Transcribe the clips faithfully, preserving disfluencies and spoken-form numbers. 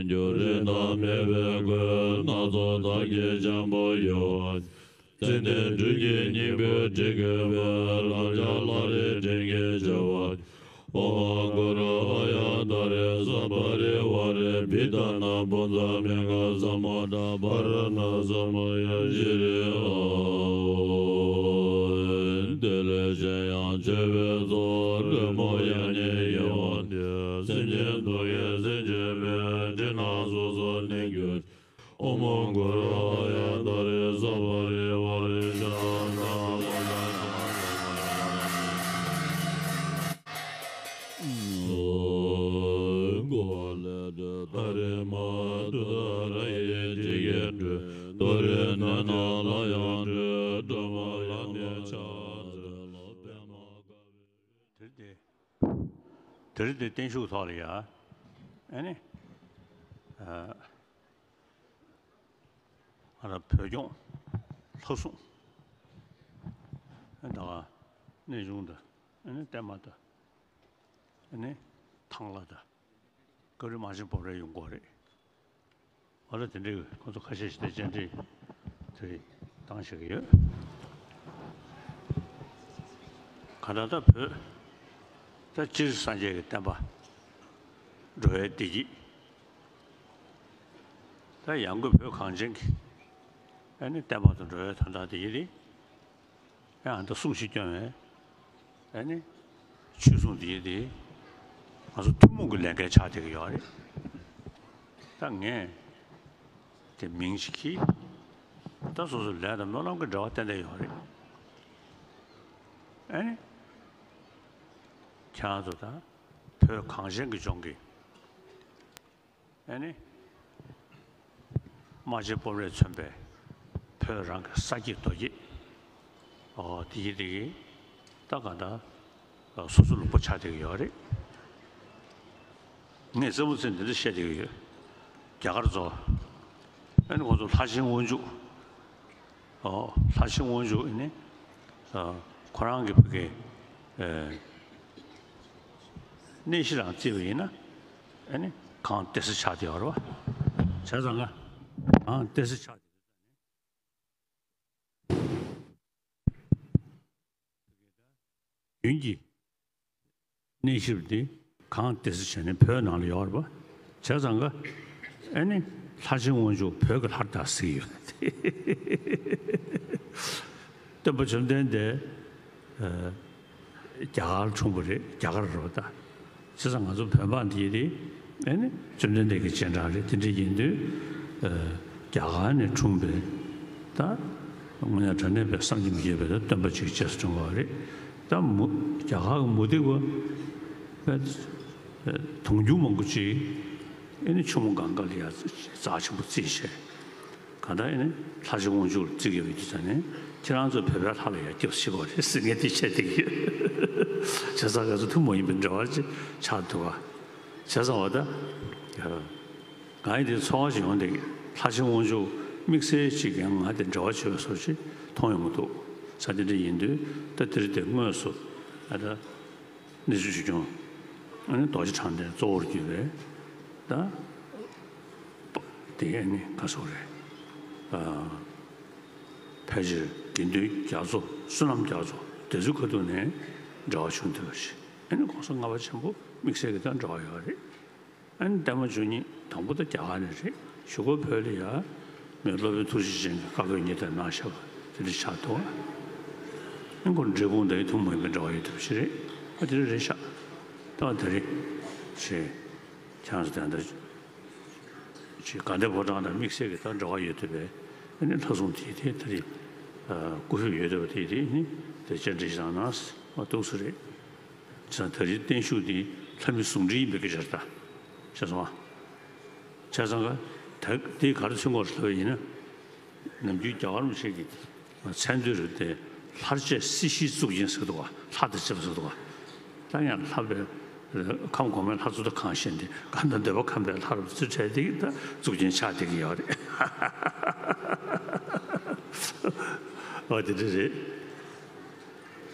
འགྱུར་རིགས་དང་མེད་པའི་སྐུ། སྣ་ཚོགས་དར་གྱི་ལྗང་བུ་གཡོ། ཙནྡན་སྦྲུལ་གྱི་སྙིང་པོས་བྲིས་བཀོད་པའི། ལམ་རྒྱ་ལྷ་རིའི་སྤྲིན་གྱི་བྱ་བ། ཨོཾ་གུ་རུ་ཨཱརྱ་དྷ་རེ་ས་པ་རི་ཝཱ་རེ་བི་དྷ་ན་བྷུ་ཛ་མི་ངྷ་ས་མུ་དྲ་པ་ར་ཎ་ས་མུ་ཡ་ཤྲཱི་ཨཱཿཧཱུྃ། དེ་ལས་གཞན་ཡང་མཆོད་པའི་ཚོགས། རོལ་མོ་དབྱངས་སྙན་ཡལ་བ་འདི། སེམས་ཅན་སྡུག་བསྔལ་སེལ་བྱེད་པའི། སྤྲིན་ནག་སོ་སོར་གནས་གྱུར་ཅིག། ཨོཾ་གུ་རུ་ཨཱརྱ་དྷ་རེ་ས་པ་རི་ཝཱ་རེ་ཤྭ་ན་ཧ་རེ་མ་ཏུ་ད་ར་ཡེ་ཇི་གེ་འགྲོ། ཏུ་རེ་ནེ་ན་ལ་ཡང་འགྲོ། སྒྲོལ་མ་ཡང་ནས་ཕྱག་འཚལ་ལོ། པདྨ་དཀར་པོའི། དེ་རིང་དེ། དེ་རིང་དེ་བརྟན་བཞུགས་ཐོག་ལ་ཡ། ཨ་ནི། ཨ། ང་རང་བོད་སྐྱོང་། ལྷ་སྲུང་། ཨ་ནི་ད་ག་གནས་ཆུང་དང་། ཨ་ནི་བརྟན་མ་དང་། ཨ་ནི་ཐང་ལྷ་དང་། ཀ་རུ་རྨ་ཆེན་སྤོམ་རའི་ཡོང་སྒོ་རེད། ཨ་ལ་དེ་འདྲའི་ཁོང་ཚོ་ཁ་ཤས་ཤིག་དེ་བཅར་འདྲི་དེ་རིང་བཏང་བཞག་གི་ཡོད། ག་ད་ལྟ་བོད་ད་སྤྱིར་སངས་རྒྱས་ཀྱི་བསྟན་པ་འགྲོ་བའི་བདེ་སྐྱིད། ད་ཡང་སྒོས་བོད་གངས་ཅན་གྱི་ཨ་ནི་བསྟན་པ་དང་འགྲོ་བའི་དོན་དག་དེ་ཡིན་རེད། ཡང་ད་གསུང་བཞིན་སྐྱོན་བས། ཨ་ནི། ཆོས་སྲུང་དེ་དེ། ང་ཚོ་ཐུན་མོང་གི་ལས་འགན་ཆགས་བསྡད་ཀྱི་ཡོད་རེད། ད་ངས། དེ་མིང་ཞིག་གིས། ད་སོ་སོའི་ལས་དང་སྨོན་ལམ་གྱི་འབྲེལ་བ་ཏན་ཏན་ཡོད་རེད། ཨ་ནི། ཁྱེད་རང་ཚོ་ད། བོད་གངས་ཅན་གྱི་ལྗོངས་ཀྱི། ཨ་ནི། རྨ་ཆེན་སྤོམ་རས་མཚོན་པའི་བོད་རང་གི་ས་སྐྱེས་རྡོ་སྐྱེས། ཨོ་དེ་གི་དེ་གི་ད་ག་ད་སོ་སོ་ལུང་པ་ཆགས་བསྡད་ཀྱི་ཡོད་རེད། ངས་རྩེད་མོ་རྩེ་འདི་འདྲ་བཤད་བསྡད་ཀྱི་ཡོད། རྒྱ་གར་ཚོ། ཨ་ནི་ཁོང་ཚོ་ལྷ་ཆེན་དབང་ཕྱུག་ཨོ། ལྷ་ཆེན་དབང་ཕྱུག་ཨ་ནི། ཨ། ཁོ་རང་གི་བུ་གའི། ཨེ། གནས་གཞི་རང་བརྩིས་པ་ཡིན་ན། ཨ་ནི། གངས་ཏི་སེ་ཆགས་བསྡད་ཡོད་རེད་པ། བྱས་ཙང་ང་། གངས་ཏི་སེ་ཆགས་བསྡད་ཡོད། རྒྱུན་གྱི་གནས་གཞི་འདི་གངས་ཏི་སེ་བྱས་ནས་བོད་ནང་ལ་ཡོད་རེད་པ། བྱས་ཙང་ཀ་ཨ་ནི་ལྷ་ཆེན་དབང་ཕྱུག་བོད་ཀྱི་ལྷ་རེད་ཟེར་གྱི་ཡོད། སྟོན་པ་བཅོམ་ལྡན་འདས། ཨ། རྒྱ་གར་འཁྲུངས་པ་རེད། རྒྱ་གར་རེད་པ་ད། བྱས་ཙང་ང་ཚོ་བོད་འབངས་འདི་རེད། ཨ་ནི་བཅོམ་ལྡན་འདས་ཀྱི་རྗེས་འབྲང་རེད། དེ་འདྲ་ཡིན་དུས། ཨ། རྒྱ་གར་ནས་འཁྲུངས་པའི་ད་དངོས་གནས་དྲང་གནས་པའི་བསམ་གྱིས་མི་ཁྱབ་པའི་ད་སྟོན་པ་ཅིག་རྗེས་སུ་འབྲང་བ་རེད། ད་མུ། རྒྱ་གར་གྱི་མུ་སྟེགས་པ་དུང་ཕྱུར་མང་པོ་ཅིག་ཨ་ནི་ཆུ་མོ་གངྒཱ་ལ་ཡ་རྩ་ཆེན་པོ་བརྩིས་བྱས། གང་ལྟར་ཨ་ནི་ལྷ་ཆེན་དབང་ཕྱུག་ལ་བརྩི་དགོས་པའི་དུས་ཚོད་ནས་ཁྱེད་རང་ཚོ་བོད་པའི་ལྷ་ལ་ཡང་སྐྱབས་སུ་མཆི་དགོས་རེད་ཟེར་མཁན་དེ་བཤད་བསྡད་ཀྱི་ཡོད། བྱས་ཙང་ང་ཚོ་ཐུན་མོང་ཡིན་པའི་འབྲེལ་བ་ཅིག་ཆགས་འདུག་ག་བྱས་ཙང་འོ་ད། ང་ཡི་དེ་ཚོར་བ་ཞིག་ཡོང་བསྡད་ཀྱི། ལྷ་ཆེན་དབང་ཕྱུག་དམིགས་བསལ་ཅིག་ཡང་ང་དེ་འབྲེལ་བ་ཆེ་བའི་བཟོ་ཞིག་མཐོང་ཡོང་གི་འདུག་ས། དེ་འདྲ་ཡིན་དུས་ད་དེ་རིང་དེ་དངོས་སུ་ཨ་ད། གནས་ཚུལ་ཞིག་བྱུང་། ཨ་ནི་རྡོ་རྗེ་དྲང་བདེན་གཙོ་བོར་གྱུར་པའི་ད་དེ་ཨ་ནི་ག་སོགས་རེད། ཨ། ཕལ་ཆེར་དགེ་འདུན་རྒྱ་མཚོ་བསོད་ནམས་རྒྱ་མཚོ་དེ་ཚོའི་ཁ་ཐུག་ནས་འབྲེལ་བ་བྱུང་བསྡད་པ་ཞིག་ཨ་ནི་གོང་ས་ལྔ་པ་ཆེན་པོ་དམིགས་བསལ་གྱི་ད་འབྲེལ་བ་ཡོད་རེད། ཨ་ནི་བརྟན་མ་བཅུ་གཉིས་དང་པོ་ད་རྒྱ་གར་ནས་རེད། གཞུག་གུ་བོད་ལ་ཡ། མི་སློབ་དཔོན་ཐུགས་རྗེ་ཅན་གྱི་བཀའ་བསྒོ་ཉིད་དུ་གནང་བཞག་པ་དེ་འདྲ་ཆགས་འདུག་ཨ་ནི་ཁོ་འབྲས་སྤུངས་དང་ཡང་ཐུན་མོང་གི་འབྲེལ་བ་ཡོད་ཐུབ་ཞིག་རེད། ཨ་དེ་འདྲ་རེད་ཤག་ད་དེ་རེད། ཞེས་ཁྱེད་རང་ཚོ་དེ་འདྲ་ཅིག་དགའ་ལྡན་ཕོ་བྲང་དང་དམིགས་བསལ་གྱི་ད་འབྲེལ་བ་ཡོད་ཐུབ་པའི་ཨ་ནི་ལྷ་སྲུང་དེ་དེ་ད་རེད། སྐུ་ཕེབས་ཡོད་ཐུབ་པ་དེ་དེ་ནི་དེ་བཅར་འདྲི་ཞིག་གནང་ན་འདུག་སེ་རེད། བྱས་ཙང་ད་རེས་བརྟན་བཞུགས་འདི་ལྷ་མི་ཟུང་འབྲེལ་ཡིན་པའི་སྐད་ཆ་རེད་ད། ཤེས་སོང་ཨ། བྱས་ཙང་ཀ་ད་འདི་ག་རེ་མཚོན་གྱི་ཡོད་རེད་ལབ་པ་ཡིན་ན། ནམ་རྒྱུན་རྒྱ་གར་མི་ཞིག་གིས་མཚན་དུས་རེད་དེ་ལྷར་བཅས་སྲིད་ཞིའི་གཙུག་རྒྱན་ཟེར་འདུག་ག་ལྷ་དང་བཅས་པ་ཟེར་འདུག་ག་ད་ཡང་ལྷ་པའི་ཁམས་གོང་མའི་ལྷ་ཚོགས་དང་གང་ཞེན་ཏེ་གང་ལྟར་འདོད་པ་ཁམས་པའི་ལྷ་རུ་བརྩི་བྱས་ཏེ་ད་གཙུག་རྒྱན་ཆགས་བསྡད་ཀྱི་ཡོད་རེད། འོ་དེ་འདྲ་རེད།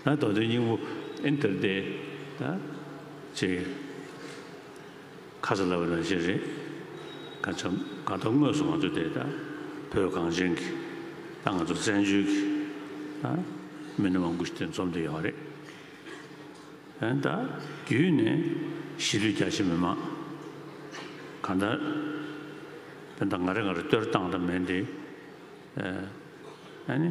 ད་མདོ་དོན་སྙིང་པོ་ཨེ་འདིར་བསྡད་ད་ཅེས་ཁ་ས་ལབ་པ་ནང་བཞིན་རེད། གང་ལྟར་གང་ལྟར་དངོས་སུ་ང་ཚོ་དེ་ད་བོད་གངས་ཅན་གྱི་ད་ང་ཚོ་བཙན་བྱོལ་གྱི་ད་མི་སྣ་མང་པོ་ཞིག་དེ་འཛོམས་བསྡད་ཡོད་རེད། ཨ་ནི་ད་བརྒྱུད་ནས་གཞིས་ལུས་རྒྱ་ཆེ་མི་མང་གང་ལྟར་ད་ད་ང་རེ་ང་རེ་བསྟོད་བཏང་ད་མེད་དེ། ཨ་ནི་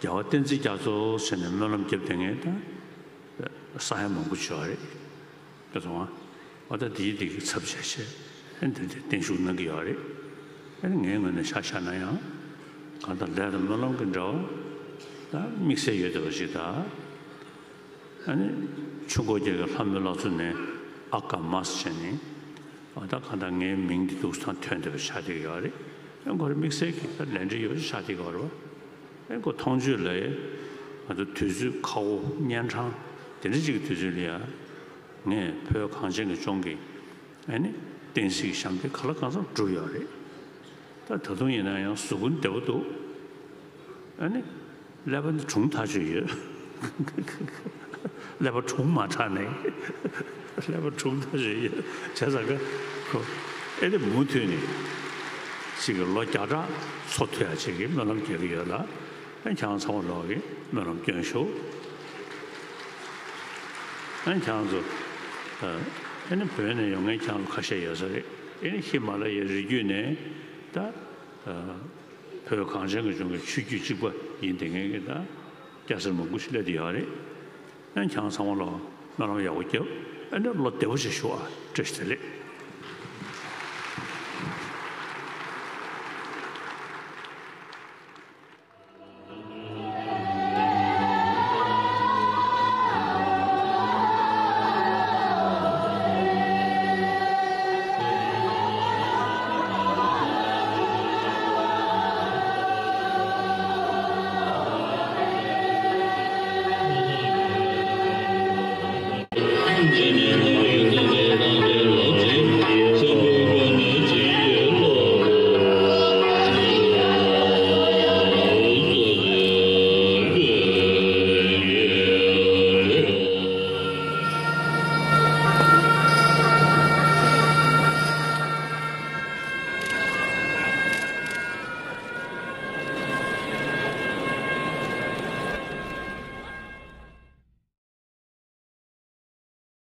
རྒྱལ་བ་བསྟན་འཛིན་རྒྱ་མཚོ་ཟེར་ནས་སྨོན་ལམ་བརྒྱབ་བསྡད་མཁན་ད་ས་ཡ་མང་པོ་ཅིག་ཡོད་རེད། ད་སོང་ང་ད་དེའི་དེ་གི་ཚབ་བྱས་བྱས་ཨ་ནི་དེ་དེ་བརྟན་བཞུགས་གནང་གི་ཡོད་རེད། ཨ་ནི་ངའི་ངོས་ནས་ཆ་བཞག་ན་ཡང་གང་ལྟར་ལས་དང་སྨོན་ལམ་གྱི་འབྲེལ་བ་ད་དམིགས་བསལ་ཡོད་བསྡད་པ་ཞིག་ད། ཨ་ནི་ཆུ་འགོ་རྒྱལ་གྱི་ལྷ་མོའི་བླ་མཚོ་ནས་ཨ་ཀ་མ་ཟེར་ནས་ཨ་ད་གང་ལྟར་ངའི་མིང་འདི་འདུག་སེ་ཐོན་བསྡད་པ་ཆགས་བསྡད་ཡོད་རེད། ཨ་ཁོ་རེ་དམིགས་བསལ་གྱི་ད་ལས་འབྲེལ་ཡོད་ཆགས་བསྡད་ཡོད་རེད་བ། ཨ་ཁོ་མཐོང་ཆོས་ལ་ང་ཚོ་དུས་ཚོད་ཁ་བོ་གཉན་འཕྲང་དེ་འདྲ་ཅིག་གི་དུས་ཚོད་ལ་ཡ་ངས་བོད་གངས་ཅན་གྱི་ལྗོངས་ཀྱི་ཨ་ནི་བསྟན་སྲིད་ཀྱི་ཞབས་འདེགས་ག་ལ་གང་འཚམ་བསྒྲུབས་ཡོད་རེད། ད་ད་དུང་ཡིན་ན་ཡང་གཟུགས་པོ་བདེ་པོ་འདུག་ཨ་ནི་ཀླད་པ་ནི་གྲུང་ཐག་ཆོད་ཡོད། ཀླད་པ་གྲུང་མ་དྲགས་ནས་ཀླད་པ་གྲུང་ཐག་ཆོད་ཡོད་བྱས་ཙང་ཀ་ཁོ་ཨེ་ནི་མུ་མཐུད་ནས་ཅིག་གི་ལོ་བརྒྱ་ཕྲག་འཚོ་ཐུབ་ཡ་ཅིག་གི་སྨོན་ལམ་རྒྱག་གི་ཡོད་ལ། ཨ་ནི་ཁྱེད་རང་ཚང་མ་ལོག་གི་སྨོན་ལམ་སྐྱོན་ཤོག་ཨ་ནི་ཁྱེད་རང་ཚོ་ཨ་ནི་བོད་ནས་ཡོང་མཁན་ཁྱེད་རང་ཚོ་ཁ་ཤས་ཡོད་ས་རེད། ཨེ་ནི་ཧི་མ་ལ་ཡའི་རི་རྒྱུད་ནས་ད་བོད་གངས་ཅན་གྱི་ལྗོངས་ཀྱི་ཆོས་བརྒྱུད་གཅིག་པ་ཡིན་བསྡད་མཁན་གྱི་ད་སྐྱ་སེར་མང་པོ་ཞིག་སླེབས་བསྡད་ཡོད་རེད། ཨ་ནི་ཁྱེད་རང་ཚང་མ་ལོག་སྨོན་ལམ་ཡག་པོ་རྒྱབ། ཨ་ནི་ལོ་བདེ་པོ་ཞིག་བཞུགས་ཨ། བཀྲ་ཤིས་བདེ་ལེགས།